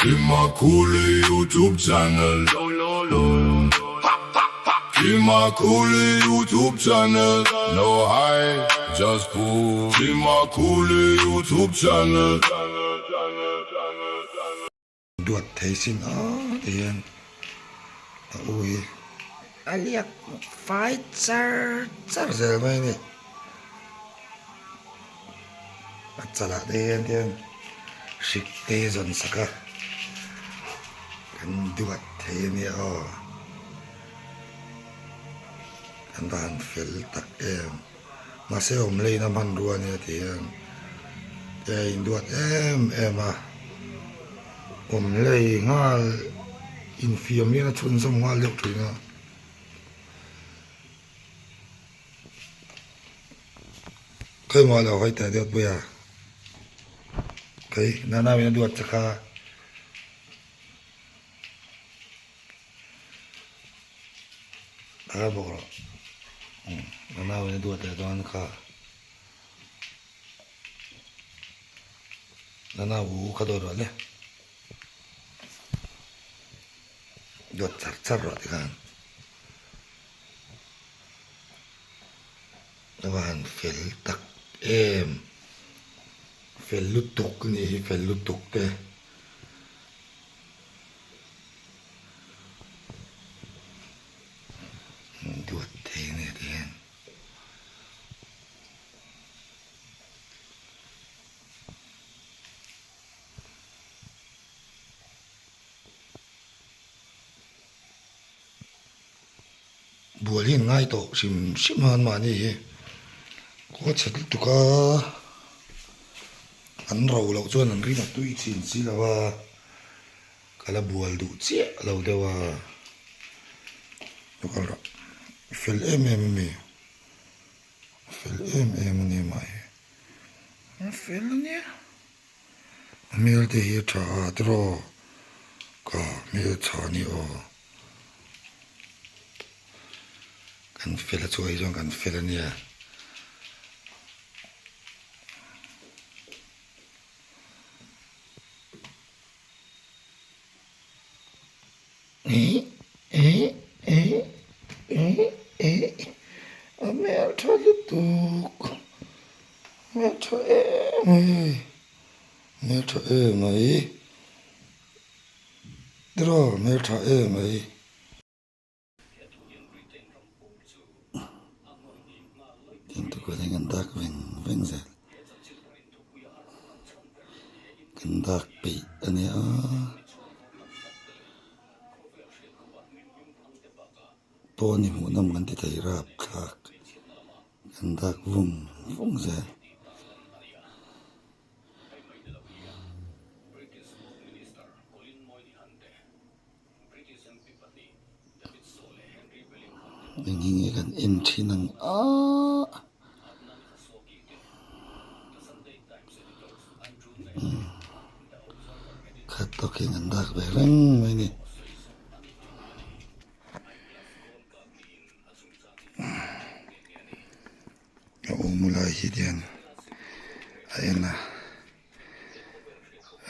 Kimakuli YouTube channel Kimakuli YouTube channel No high just cool Kimakuli YouTube channel. Duat thei sin a ti hian a u hi a liak fai char char zel mai a ni a chalah te hian te hian hrik te zawn sak a kan duat thei a nia aw kan va han fel tak em. Mahse awm leina hmanrua ania tih hian te a induat em em a, awm lei nghal infiam hian a chhunzawm nghal deuh thin a. Khawimaw lo hawi teh deuh pui a, kei nanau in a duat che kha. Taka bawk rawh ka nau in a duat leh dawn kha ka nau u kha dawt rawh le duat char char rawh tikhan ka va han fel tak em fel lutuk anih hi fel lutuk te. Duat thei a ni ti hian bual hi an ngai tawh hrim hrim a anmahni hi khaw chhe lutuk a an ro loh chuan an rim a tui thin si lo a. Ka la bual duh chiah lo deuh a, lo kal rawh, i fel em em a mi, a fel em em a ni mah hi, a fel a nia, a hmel te hi a tha a tiraw, ka hmel tha a ni aw, kan fel a chuai chuan kan fel a nia. A hmel tha lutuk hmel tha em mai hmel tha em mai tiraw hmel tha em mai. Tin tukverh hi kan dak veng veng zel kan dak peih a nia pawn hi hmuhnawm kan ti thei rapthlak kan dak vung vung zel. Eng hi nge kan en thin ang a khat tawk hian an dak ve reng mai a ni. A awm lai hi hian a en a.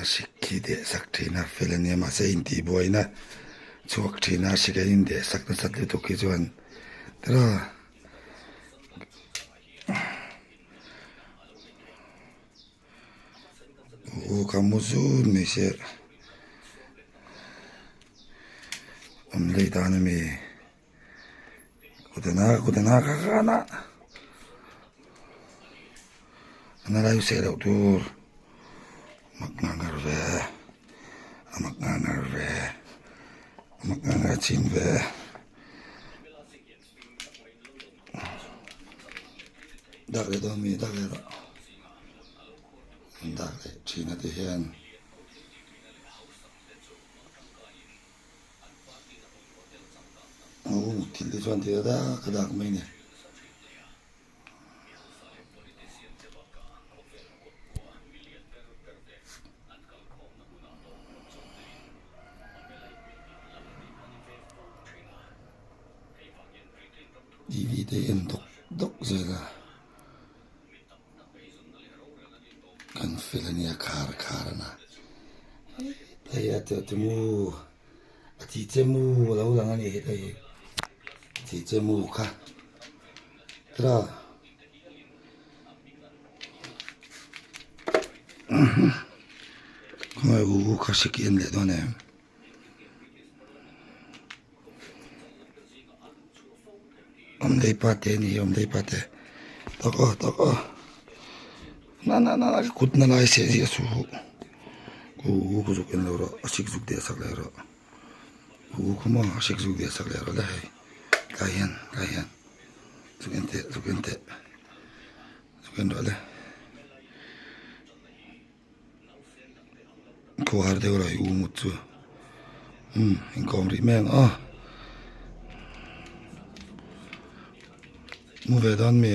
A hrik khi deh sak thin a fel a nia mahse intihbuaina chhuak thin a hrik a in deh sak nasat lutuk hi chuan tiraw u ka mu zut mai se awm lei dan ami kutana kutana kha kha ana lai seh loh tur mak nghal ngar ve a mak nghal ngar ve a mak nghal ngar chin ve dak leh dawn mi dak leh rawh an dak leh thin a ti hian. Aw thil te chuan thil dak dak mai a ni. T V te en dawk dawk zel a kan fel a nia khar khar a na. Hei a te mu a chi che mu a lo lang a ni heta hi chi che mu kha tira khawngaih u u kha hre ki en leh dawn em. Awmlei pa te a ni awmlei pa te tak aw tak aw na na na kut na lai seh ziah suh u u ku zuk en lo rawh a sik zuk deh sak leh rawh u khaw maw a sik zuk deh sak leh rawh le hei tlai hian tlai hian zuk en teh zuk en teh zuk en rawh le. Khaw har deuh rawh i u ngut chu umm inkawm rih mai ang aw mu ve dawn mi.